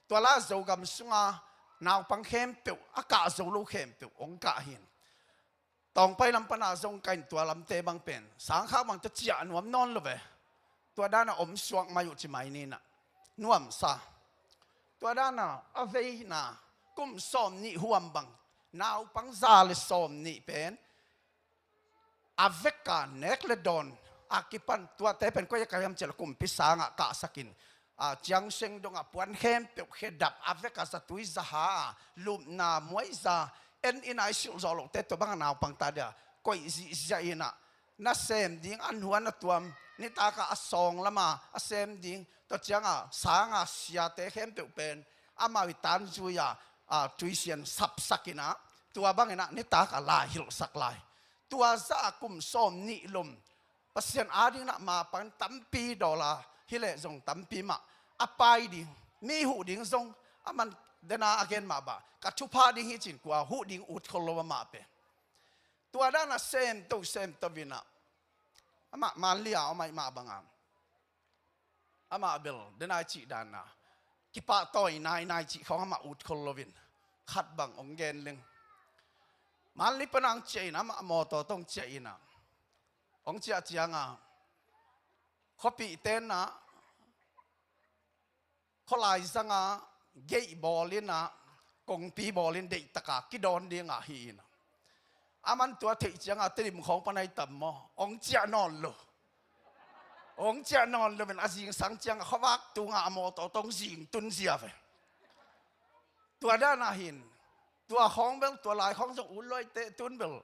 Tua lai Zogam sunga naupang khempeuh a kah zo lo khempeuh hong kah hi in. Tawngpai lam pana zong ka in tua lamte bang pen sangkhak bang tawh ciah nuam nawn lo ve. Tua dana om suak mai uh ci mai ni inah nuamsa. Tua dana a veina kum sawm nih huam bang naupang za le sawm nih pen a veka nek le dawn a kipan tuate pen koi a kah hiam cih leh kumpi sangah kahsakin, a, ciang seng dongah puan khempeuh khedap a veka zatui zaha a lupna muaiza en inah i silh zawh lohte tua banga naupang ta dia koih zihziah inah nasem ding a hnuan a tuam nitakah a sawng lama a sem ding tua cianga sanga siate khempeuh pen amau i tanzui a, a, tuisian sapsak inah tua bang inah nitakah lai hilhsak lai. Tua zah a kum sawm nih lum Pasian adingin ah mapang tampi dawl a, hileh zong tampi mah a pai ding, mi huh ding zong a man dena a gen mah bah, ka thupha ding hi cin kua huh ding ut khol lo amah pen. Tua dan a semto semto in ah amah Manli a om ahih mah bang a, amah bel dena i cih dan a kipahtawi nainai cih khawng amah ut khol lo in, khat bang hong gen leng. Manli pan a hong ciah in ah, amah mawtaw tawh hong ciah in ah, hong ciah ciang a khuapihte in ah, khualai zang a gate bawl in ah, kongpi bawl in deihtak a kidawn ding a hi in ah, aman tua theih ciang a Tedim khawng pan a i tam maw, hong ciah nawn lo. Hong ciah nawn lo in a zingsang ciang a khuavak tung a, a mawtaw tawh hong zing tun zia ve. Tua dan a hi in, tua khawng bel, tua lai khawng zong ut lo ahih teh, tun bel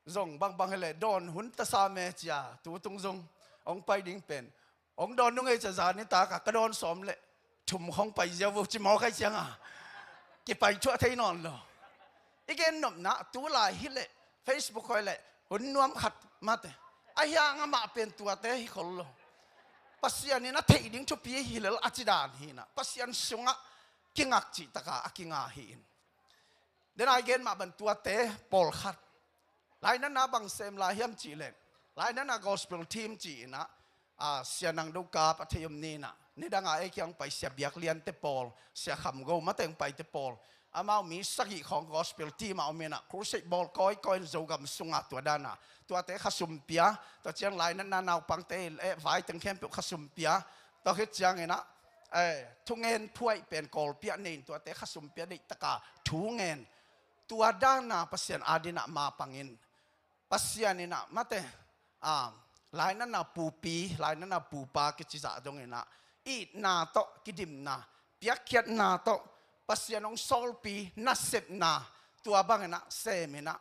zong bangbang hileh dawn hun ta sam e ci a, tu tung zong hong pai ding pen hong dawn nung ei ci a, zan nitak a ka dawn sawm leh thum khawng pai ziau vo ci mawk ahih ciang a kipai thuah thei nawn lo. I gen nopna, tu lai hileh Facebook khawng hileh hun nuam khat mate, ahi hang amah pen tuate hi khol lo. Pasian in a theih ding thupi hi lel a ci dan hi in ah, Pasian sungah kingak cihtak a a kinga hi in. Dena i gen mah bang tuate pawlkhat lainatna bang sem lai hiam cih leh, lainatna gospel team ci in ah, a, Sia Nang Dokap a thei om ni in ah, nidang a ei kiang pai Sia Biak Lian te pawl, Sia Kham Go mate hong pai te pawl, amau mi sagih khawng gospel team a om in ah, crusade bawl kawikawi in Zogam sung a tua dan a, tuate khasum pia, tua ciang lainatna naupangte, eh, vaiteng khempeuh khasum pia, tua khit ciang in ah, eh, thungen phuaih pen Kawlpi ah nei in tuate khasum pia deihtak a thu ngen. Tua dan a Pasian adingin ah mapang in, Pasian in ah mate, a, lainatna pupi, lainatna pupa kici zah dong in ah, itna tawh kidimna, piakkhiatna tawh Pasian hong sawlpi nasepna, tua bang in ah sem in ah,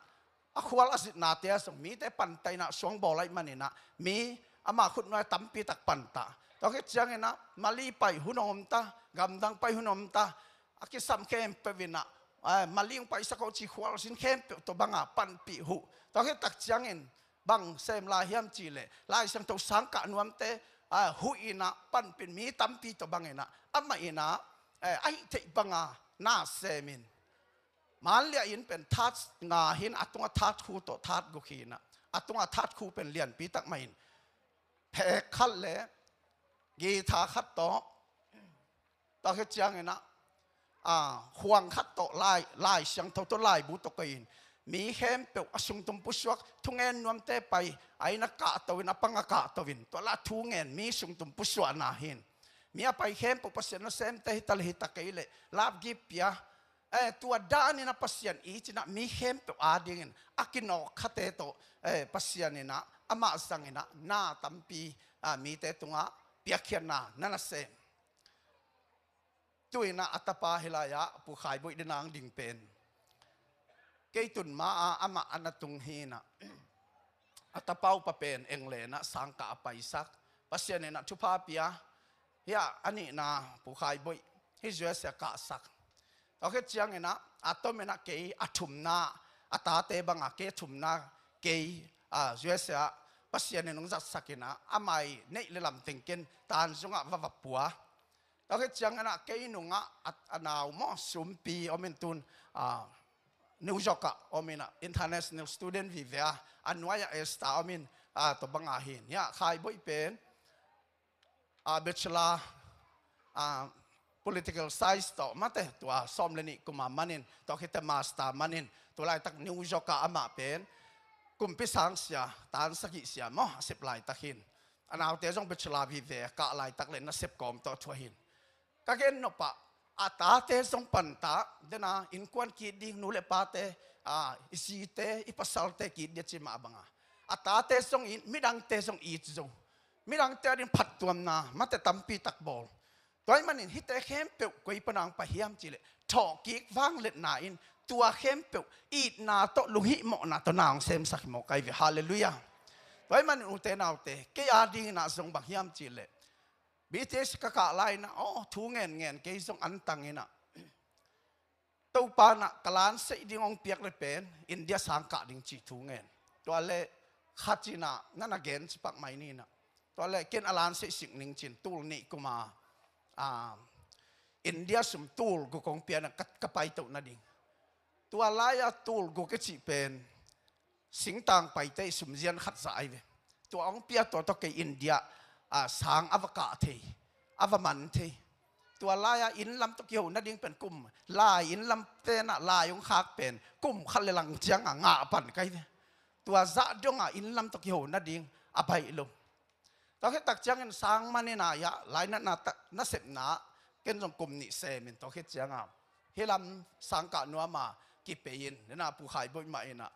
a khual a zitnate ah zong mite pantah inah suangbawl ahih maninah mi ama khutnuai tampi tak pantah. Tua khit cianginah Mali pai hun om ta, gamdang pai hun om ta, a kisam khempeuh inah, eh, Mali hong paisak aw ci khualzin khempeuh tawh banga panpih huh. Tua khit tak ciangin bang sem lai hiam cihleh Lai Siangtho sangkah nuamte, ah, huh inah panpih mi tampi tawh banginah amah inah, eh, a hih theih banga na semin. Manliah inn pen that nga hi-in a tungah that khu tawh that guk hi-inah a tungah that khu pen lianpi tak mah in phek khat le guitar khat tawh, tua khit cianginah, ah, khuang khat tawh Lai, Lai Siangtho tawh laibu tawh kei-in mi khempeuh a sungtum pusuak thungen nuamte pai a inn a kahto in a pang a kahto in tua lah thungen mi sungtum pusuakna hi-in mi a pai khempeuh Pasian nasemte hi ta le hi ta kei leh lapgip pia, eh, tua danin a Pasian i cinah mi khempeuh adingin a kinawk khate tawh, eh, Pasian inah amah zanginah na tampi, ah, mite tungah piakkhiatna na na sem. Tu inah a tapa hi lai-ah Pu Khai Boih dena ang ding pen kei tun ma-a amah a na tung hi-inah a tapa upa pen England ah sangkah a paisak, Pasian inah thupha pia. Hiah a nihna Pu Khai Boih hi U S A kahsak. Tua khit cianginah a tominah kei a thumna, a tate banga kei a thumna kei, ah, U S A ah Pasian in hong zatsak inah amah i neih le lam teng ken Tanzung ah va va pua. Tua khit cianginah kei nungah a, a nau maw sumpi om in tun, ah, New York ah om inah international student vive a, a nuai-ah Esther om in, ah, tua banga hi-in. Hiah Khai Boih pen, ah, bachelor, ah, political science tawh mate tua sawm le nih kuma manin, tua khit teh master manin, tua laitak New York ah amah pen kumpi sang sia, tan sagih sia maw a sep laitak hi-in. A naute zong bachelor vive a kah laitak le nasep kawm tawh thuah hi-in. Ka gen nopah a tate zong pantah, dena innkuan ki-it ding, nu le pate, ah, i zite, i pasalte ki-it ding a ci mah banga a tate zong it, midangte zong it zo. Midangte ading phattuamna mate tampi tak bawl. Tua ahih manin hihte khempeuh koi pana hong pai hiam cihleh thawhkik vangliatna in tua khempeuh itna tawh lunghihmawhna tawh na hong semsak hi mawk ahi ve. Halleluiah. Tua ahih manin ute naute, kei adinginah zong bang hiam cihleh B T S ka kah lai-inah aw thu ngenngen kei zong antang inah Topa inah ka lanseih ding hong piak le pen India sang kah ding ci thu ngen. Tua le khat inah na na gen cipak mai ni inah. Tua le ken a lanseih sik ning cin tul nih kuma, ah, India sum tul guk hong pia inah ka, ka paitoh nading. Tua lai-a tul guk i cih pen singtang paite i sumzian khat zah ahi ve. Tua hong pia tua tawh kei India, ah, sang a va kah thei, a va man thei. Tua lai-a inn lam tawh kiho nading pen kum, lai inn lam tenah lai hong khak pen kum khat le lang cianga ngah pan ka hi ve. Tua zah dongah inn lam tawh kiho nading a baih lo. Tua khit tak ciangin sang man inah hiah lainatna tak nasepna ken zong kum nih semin tua khit cianga hih lam sangkah nuama kipei in, dena Pu Khai Boih mah inah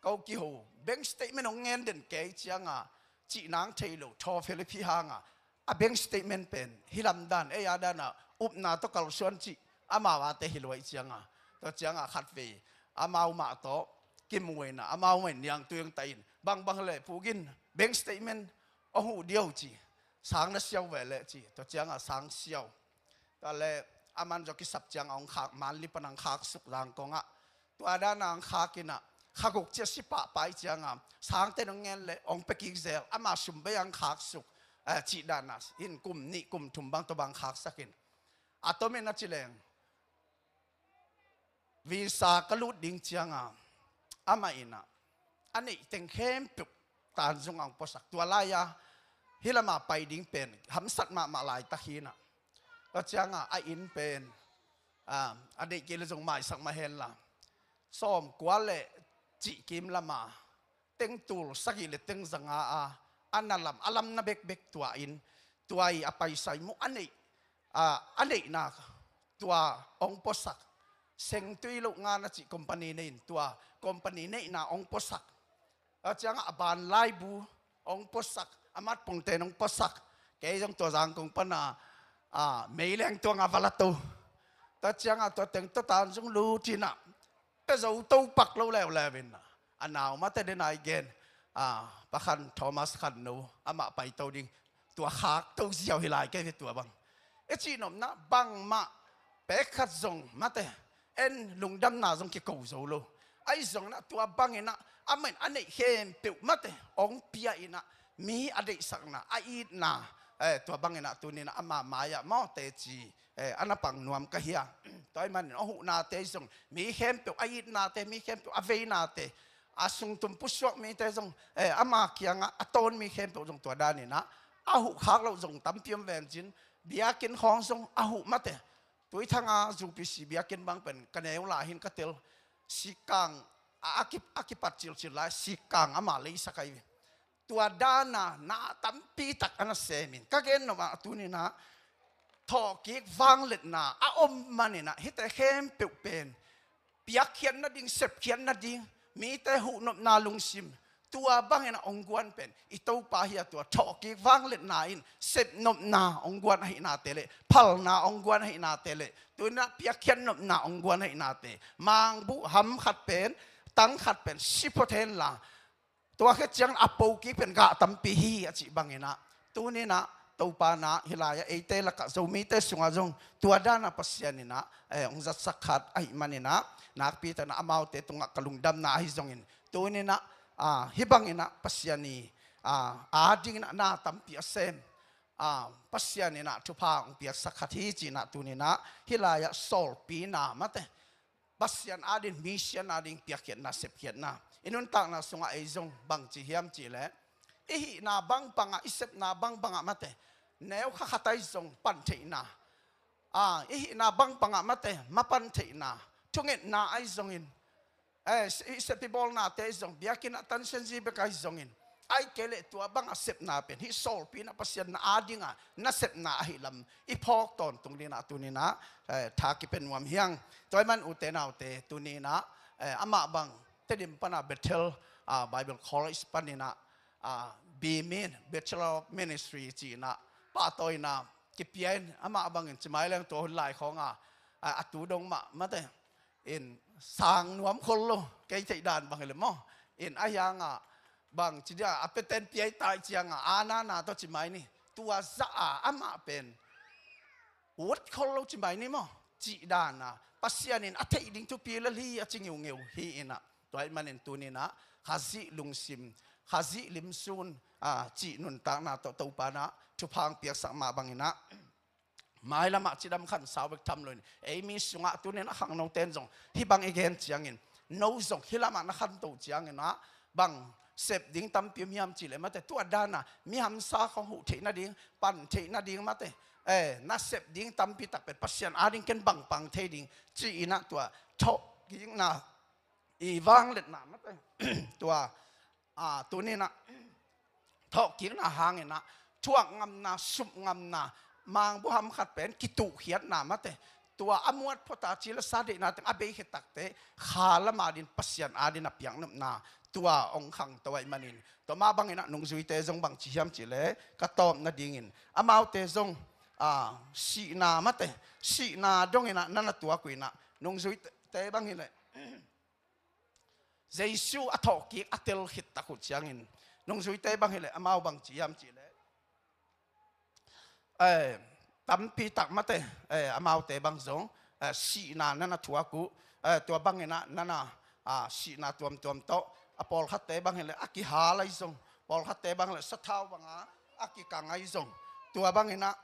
ko kiho, bank statement hong ngen den kei cianga cih nang thei lo, thaw Philip hi hanga a bank statement pen hih lam dan, ei a dana upna tawh kalsuan cih amau ate hi luai cianga. Tua cianga khatvei amau mah tawh kimu inah amau mah in niangtui hong tah in, bangbang le Pu Gin, bank statement hong huh diau ci, sang na siau ve leh ci. Tua cianga sang siau. Tua le aman zaw kisap cianga hong khak, Manli pana hong khak suk Zangkong ah. Tua dana hong khak inah kha guk cia si pahpah ih cianga sangte hong ngen le hong pia kik zel, ama sum bei hong khak suk, eh, cih dana in kum nih kum thum bang tua bang khaksak in. A tomin a ci leng visa ka lut ding cianga amah inah a neih teng khempeuh Tanzung ah hong puasak. Tua lai-a hih lama pai ding pen hamsat mahmah laitak hi inah. Tua cianga a inn pen, ah, a neih kei le zong maisak mah henla sawmkua le cihkim lama teng tul sagih le teng zanga a, a na lam, a lamna bekbek tua in, tua i a paisa i mu a neih, a, a neihna tua hong puasak. Sengtui loh nga na cih company nei in tua company neihna hong puasak. A ciangah a ban laibu hong puasak, a matpongten hong puasak. Kei zong tua Zangkong pana, a, meileng tuanga va la to. Tua ciangah tua teng tua tan zong lut inah pia zo to pak lo leuleu inah a nau mate dena i gen, ah, Pa Khan Thomas Khan No, amah paito ding, tua khak to ziau hi lai kei ve tua bang. I cih nopna bangmah pek khat zong mate, en lungdamna zong kiko zo lo. Ahi zongin ah tua bangin ah amah in a neih khempeuh mate hong pia in ah, mi a deihsakna, a itna, eh, tua bangin ah tuni in ah ama mai-ah maw teci, eh, a na pang nuam ka hi a. Tua ahih manin a huhnate zong, mi khempeuh a itnate, mi khempeuh a veinate, a sungtum pusuak mite zong, eh, ama kiangah a tawn mi khempeuh zong tua danin ah a huh khak loh zong tampi om ven cin, biakinn khawng zong a huh mate. Tuithang a U P C biakinn bang pen ka neu lai hin ka tel, sikkang a, a ki, a kipat cilcil lai, sikkang ama leisak ahi ve. Tua dana na tampi tak a na semin, ka gen nop ah tuni in ah thawhkik vangliatna a om manin ah hihte khempeuh pen piakkhiat nading, sepkhiat nading, mite huhnopna lungsim, tua bangin ah hong guan pen i Topa hi a, tua thawhkik vangliatna in sepnopna hong guan ahihnate le, phalna hong guan ahihnate le, tuni in ah piakkhiat nopna hong guan ahihnate, mangbuh ham khat pen, tang khat pen si phot hen la, tua khit ciang a po kik pen gah tampi hi a cih bangin ah, tuni in ah Topa in ah hih lai-ah eite lakah Zomite sungah zong tua dana Pasian in ah, eh, hong zatsak khat ahih manin ah, nakpi takin ah amaute tungah ka lungdamna ahi zongin, tuni in ah, ah, hih bangin ah Pasian i, ah, adingin ah na tampi a sem, ah, Pasian in ah thupha hong piaksak khat hi ci-in ah tuni in ah hih lai-ah sawlpina mate, Pasian ading, mission ading piakkhiatna, sepkhiatna. I nuntakna sungah ei zong bangci hiam cihleh, i hihna bangbangah, i sepna bangbangah mate, neu kha khat ahi zong pan theihna, ah, i hihna bangbangah mate mapan theihna, thungetna ahi zongin, eh, i sep i bawlnate ahi zong, biakinn ah tansianzi bek ahi zongin, ahih kei leh tua banga sepna pen hih sawlpi in ah Pasian na adinga na sepna ahi lam i phawk tawntung dingin ah tuni in ah, eh, tha kipia nuam hi hang. Tua ahih man ute naute, tuni in ah, eh, amah bang Tedim pana Bethel, ah, Bible College panin ah, ah, B Min, Bachelor of Ministry ci-in ah pahtawina kipia in, amah bangin ci mai leng tua hun lai khawnga, ah, a tu dong mah mate in sang nuam khol lo, kei theih dan bang hi leh maw. In a hiangah bang ci dia, a peten piai tai ciangah a nana tawh ci mai ni, tua zah a amah pen ut khol lo ci mai ni maw. Cih dana Pasian in a theih ding thupi lel hi a ci ngiungeu hi in ah, tua ahih manin tuni in ah Khazih lungsim, Khazih limsun, ah, cih nuntakna tawh Topa in ah thupha hong piaksak mah bangin ah, mailamah cidam khan sau bek tham loin, ei mi sungah tuni in a khangnote in zong hih bang i gen ciangin, no zong hih lamah na khanto ciangin ah, bang sep ding tampi om hiam cihleh mate, tua dana mi hamsa khawng huh theih nading, pan theih nading mate, eh, na sep ding tampi tak pen Pasian ading ken bang pang thei ding ci-in ah tua thawhkikna i vangliatna mate, tua, ah, tuni in ah thawhkikna hangin ah thuak ngamna, sup ngamna, mangbuham khat pen kituhkhiatna mate, tua a muat phota cilasa deihna teng a bei khit takteh kha lam adin Pasian adin a piak nopna, tua hong khangto ahih manin, tua mah bangin ah nungzuite zong bangci hiam cihleh ka tawp nadingin, amaute zong, ah, sihna mate, sihna dongin ah na na tuak uh in ah, nungzuite bang hi leh Jesu a thawhkik a tel khit tak uh ciangin, nungzuite bang hi leh amau bangci hiam cihleh, eh, tampi tak mate, eh, amaute bang zong, eh, sihna na na thuak uh, eh, tua bangin ah na na, ah, sihna tuamtuam tawh, a pawlkhatte bang hi leh a kihal ahi zong, pawlkhatte bang hi leh sathau banga a kikang ahi zong, tua bangin ah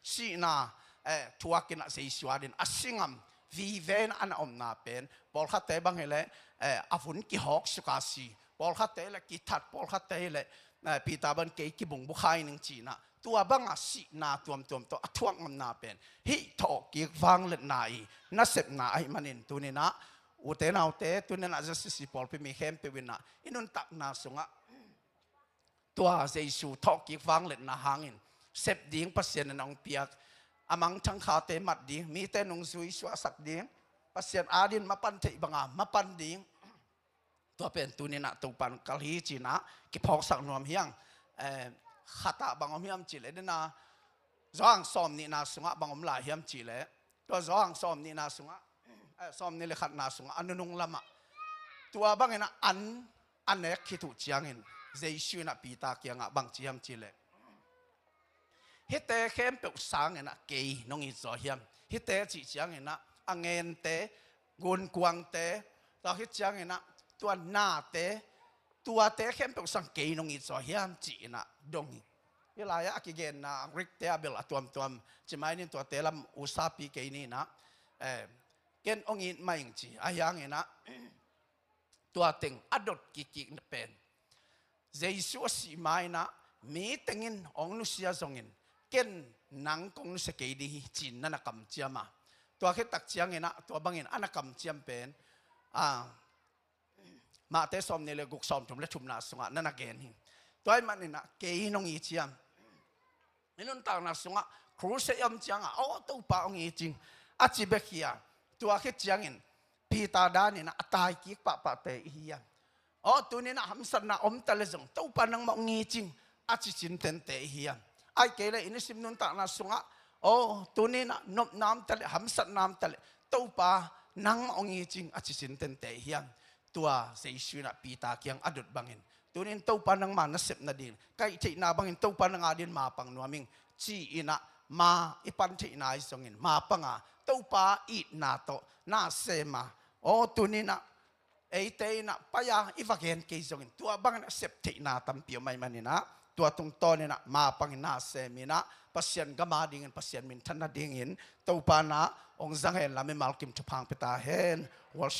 sihna, eh, thuakin ah Jesu adin a si ngam vive in ah a na omna pen, pawlkhatte bang hi leh, eh, a vun kihawk suka si, pawlkhatte hi leh kithat, pawlkhatte hi leh, eh, Peter bang kei kibungbu khai ning ci-in ah, tua banga sihna tuamtuam tawh a thuak ngamna pen hih thawhkik vangliatna i nasepna ahih manin tuni in ah, ute naute, tuni in ah Z C C pawlpi mi khempeuh in ah i nuntakna sungah tua Jesu thawhkik vangliatna hangin sep ding Pasian in hong piak, a mangthang khate mat ding, mite nungzui suahsak ding, Pasian adin mapan theih banga mapan ding, tua pen tuni in ah Topa in kal hi ci-in ah kiphawksak nuam hi hang. Eh, khat ah bang om hiam cihleh, dena Johan sawmnihna sungah bang om lai hiam cihleh, tua Johan sawmnihna sungah, eh, sawmnih le khatna sungah a nunung lamah, tua bangin ah an, a nek khit uh ciangin Jesu in ah Peter kiangah bang ci hiam cih leh, hihte khempeuh sangin ah kei nong it zaw hiam? Hihte cih ciangin ah a ngente, gunkuangte, tua khit ciangin ah tua nate, tuate khempeuh sang kei nong it zaw hiam ci-in ah dong hi. Hih lai-ah a kigenna Greek-te a bel a tuamtuam ci mai ning, tuate lam usapi kei ni in ah, eh, ken ong it mah ing ci. Ahi hangin ah tua teng a dot kikkik pen, Jesu a sih ma-in ah mi tengin ong nusia zongin ken nang kong nusia kei ding hi ci-in na na kamciam a. Tua khit tak ciangin ah tua bangin a na kamciam pen, ah, Mate sawmnih le guk, sawmthum le thumna sungah na na gen hi. Tua ahih manin ah kei nong it hiam? I nuntakna sungah crusade a om ciangah, aw, Topa ong it ing, a ci bek hi a. Tua khit ciangin Peter danin ah a taikik pahpahte i hi hiam? Aw, tuni-in ah hamsatna om ta leh zong, Topa, nangmah ong it ing, a ci cintente i hi hiam? Ahih kei leh i nisim nuntakna sungah, aw, tuni-in ah nopna om ta leh, hamsatna om ta leh, Topa, nangmah ong it ing, a ci cintente i hi hiam? Tua Jesu in ah Peter kiang a dot bangin, tuni-in Topa, nangma nasep nading, ka hih theihna bangin Topa, nang adingin mapang nuam ing, ci-in ah ma i pan theihna ahi zongin mapang a, Topa itna tawh na sem a. Aw, tuni-in ah eite in ah pai-a i va gen kei zongin tua bangin a sep theihna tampi om ahih manin ah, tua tungtawnin ah mapangin na semin ah Pasian gam adingin, Pasian minthan nadingin Topa in ah ong zang hen la, mimal kim thupha ong pia ta hen. Worship